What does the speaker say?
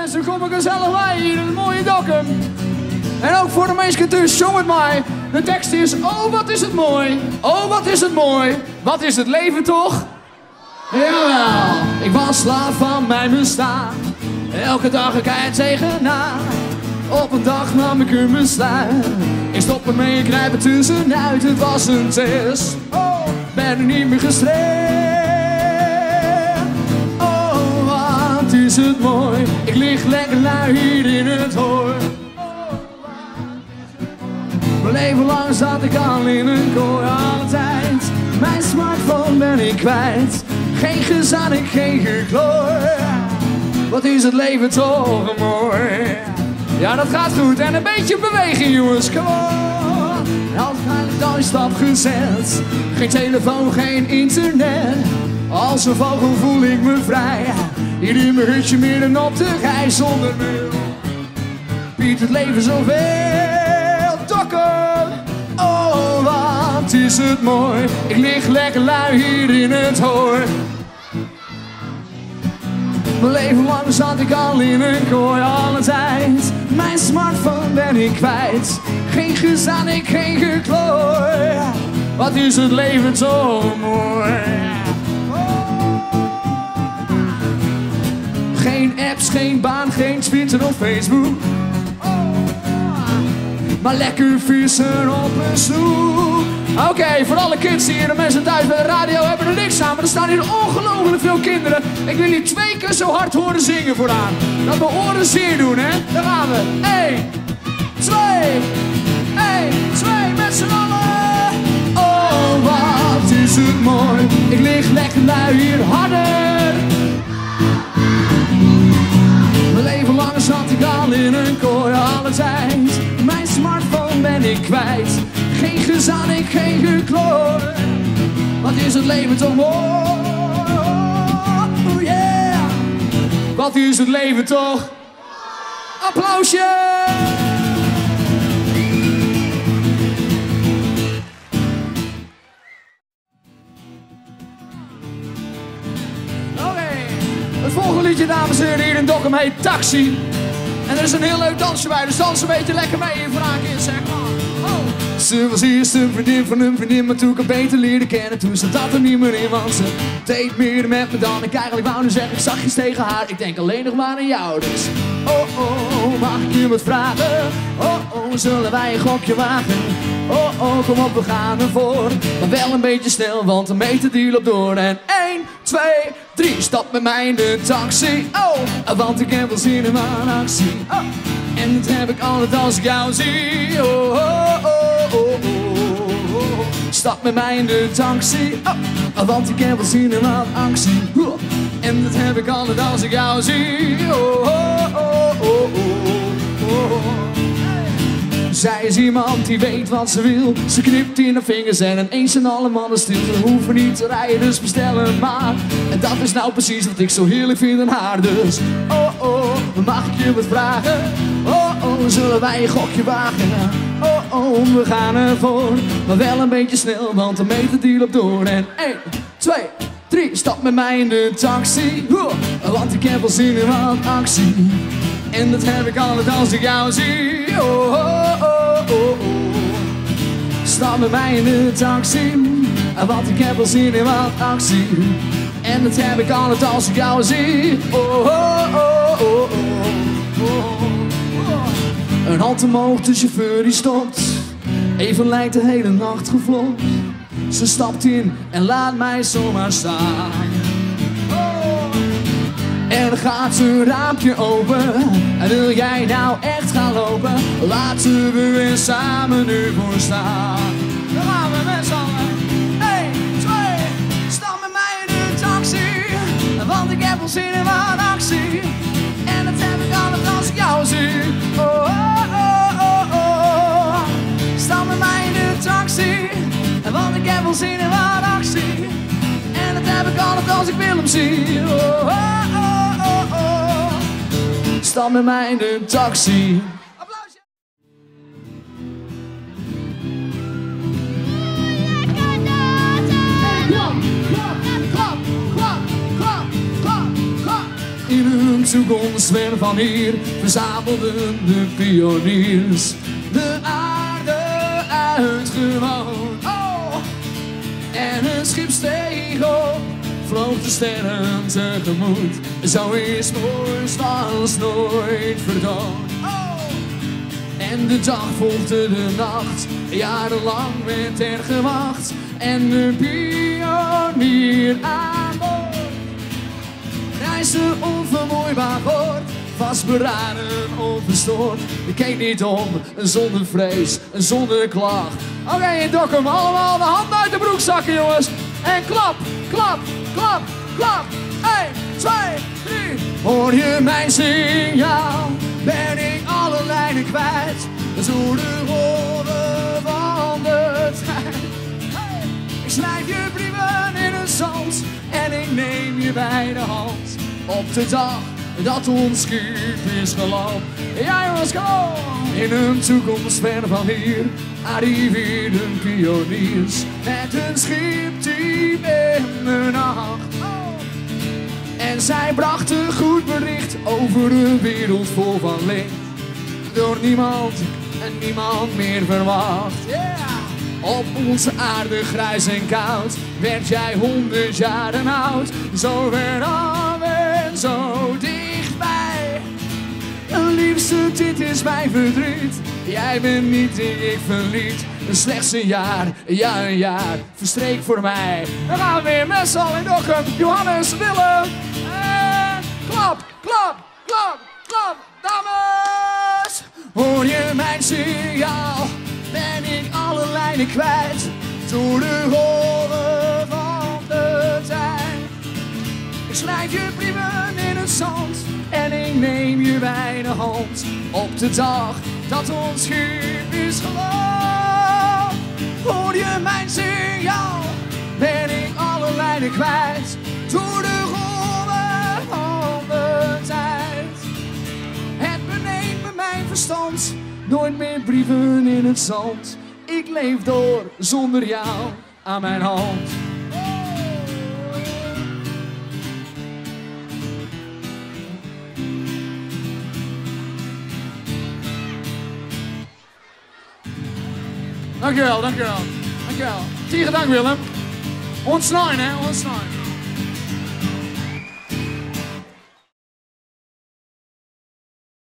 Mensen, kom er gezellig bij hier in het mooie Dokkum. En ook voor de mensen thuis, zong het maar. De tekst is, oh wat is het mooi, oh wat is het mooi, wat is het leven toch? Jawel, ik was slaaf van mijn bestaan. Elke dag ik eind tegenaan. Op een dag nam ik een besluit. Ik stop ermee, ik knijp er tussenuit. Het was een test. Oh, ben er niet meer gestrest. Oh, wat is het mooi. Ik lig lekker lui hier in het hooi. Mijn leven lang zat ik al in een kooi, alle tijd. Mijn smartphone ben ik kwijt. Geen gezanik, geen geklooi. Wat is het leven toch mooi. Ja, dat gaat goed. En een beetje beweging, jongens. Come on. Altijd al die stap gezet. Geen telefoon, geen internet. Als een vogel voel ik me vrij. Hier in mijn hutje midden op de rij zonder mail. Biedt het leven zoveel. Dokkum. Oh, wat is het mooi. Ik lig lekker lui hier in het hooi. Mijn leven lang zat ik al in een kooi, alle tijd. Mijn smartphone ben ik kwijt. Geen gezanik, geen geklooi. Wat is het leven toch mooi. Geen apps, geen baan, geen Twitter of Facebook. Maar lekker vissen op een snoek. Oké, voor alle kids hier, de mensen thuis bij de radio hebben er niks aan. Maar er staan hier ongelooflijk veel kinderen. Ik wil jullie 2 keer zo hard horen zingen vooraan. Dat mijn oren zeer doen, hè. Daar gaan we. 1, 2, 1, 2, met z'n allen. Oh, wat is het mooi. Ik lig lekker lui hier harder. Mijn leven lang zat ik al in een kooi, alle tijd. Mijn smartphone ben ik kwijt. Geen gezanik, geen geklooi. Wat is het leven toch mooi. Oh yeah. Wat is het leven toch. Applausje! Oké, het volgende liedje, dames en heren, hier in Dokkum heet Taxi. En er is een heel leuk dansje bij, dus dans een beetje lekker mee hier vandaag in, zeg maar. Oh. Ze was eerst een vriendin van een vriendin, maar toen ik haar beter leerde kennen, toen zat dat er niet meer in, want ze deed meer met me dan ik eigenlijk wou. Nu zeg ik zachtjes tegen haar, ik denk alleen nog maar aan jou, dus oh oh, mag ik je wat vragen? Oh oh, zullen wij een gokje wagen? Oh oh, kom op, we gaan ervoor. Maar wel een beetje snel, want de meter die loopt door. En 1, 2, 3, stap met mij in de taxi. Oh, want ik heb wel zin in mijn actie. Oh, en dat heb ik altijd als ik jou zie. Oh, oh, oh, oh, oh. Stap met mij in de taxi. Oh, want ik heb wel zin in mijn actie. En dat heb ik altijd als ik jou zie. Oh, oh, oh, oh, oh. Zij is iemand die weet wat ze wil. Ze knipt in haar vingers en ineens zijn alle mannen stil. Ze hoeven niet te rijden, dus bestellen maar. En dat is nou precies wat ik zo heerlijk vind aan haar. Dus oh oh, mag ik je wat vragen? Oh oh, zullen wij een gokje wagen? Oh oh, we gaan ervoor. Maar wel een beetje snel, want de meter die loopt door. En 1, 2, 3, stap met mij in de taxi. Want ik heb wel zin in wat actie. En dat heb ik altijd als ik jou zie. Oh, oh, oh, oh, oh. Stap met mij in de taxi. Want ik heb wel zin in wat actie. En dat heb ik altijd als ik jou zie. Oh, oh, oh, oh, oh, oh. Een hand omhoog, de chauffeur die stopt. Even lijkt de hele nacht gevlopt. Ze stapt in en laat mij zomaar staan. Er gaat een raampje open. En wil jij nou echt gaan lopen? Laten we weer samen nu voor staan. Daar gaan we met z'n allen. 1, 2, stap met mij in de taxi. Want ik heb wel zin in wat actie. En dat heb ik altijd als ik jou zie. Oh, oh, oh, oh, oh. Stap met mij in de taxi. Want ik heb wel zin in wat actie. En dat heb ik altijd als ik Willem zie. Oh, oh, oh, oh, oh. Stap met mij in de taxi. Applausje. Klap, klap, klap, klap, klap, klap, klap. In een toekomst ver van hier verzamelden de pioniers de aarde uitgewoond. Oh! En hun schip steeg op, vloog de sterren tegemoet. Zo is moois was nooit vertoond. Oh! En de dag volgde de nacht, jarenlang werd er gewacht. En de pionier aan boord reisde onvermoeibaar voort, vastberaden, onverstoord. Ik keek niet om, zonder vrees, zonder klacht. Oké, in Dokkum, allemaal de handen uit de broekzakken, jongens. En klap, klap, klap, klap. 1, 2, 3. Hoor je mijn signaal? Ben ik alle lijnen kwijt? Door de golven van de tijd. Hey, ik schrijf je brieven in het zand en ik neem je bij de hand. Op de dag dat ons schip is geland. Ja jongens, go! In een toekomst ver van hier arriveerden pioniers met hun schip diep in de nacht. Oh. En zij brachten goed bericht over een wereld vol van licht. Door niemand en niemand meer verwacht. Yeah! Op onze aarde grijs en koud werd jij 100 jaren oud. Zo ver af en zo dichtbij. Liefste, dit is mijn verdriet. Jij bent niet die ik verliet. Slechts een jaar, ja een jaar, verstreek voor mij. We gaan weer met z'n allen in Dokkum. Johannes, Willem. En klap, klap, klap, klap. Dames, hoor je mijn signaal? Ben ik alle lijnen kwijt door de golven van de tijd. Ik schrijf je brieven in het zand en ik neem je bij de hand. Op de dag dat ons schip is geland. Hoor je mijn signaal? Ben ik alle lijnen kwijt door de golven van de tijd. Het beneemt me mijn verstand, nooit meer brieven in het zand. Ik leef door zonder jou aan mijn hand. Dankjewel, dankjewel. Dankjewel. Tegen dank Willem. Ontsnijn, hè, ontsnijn.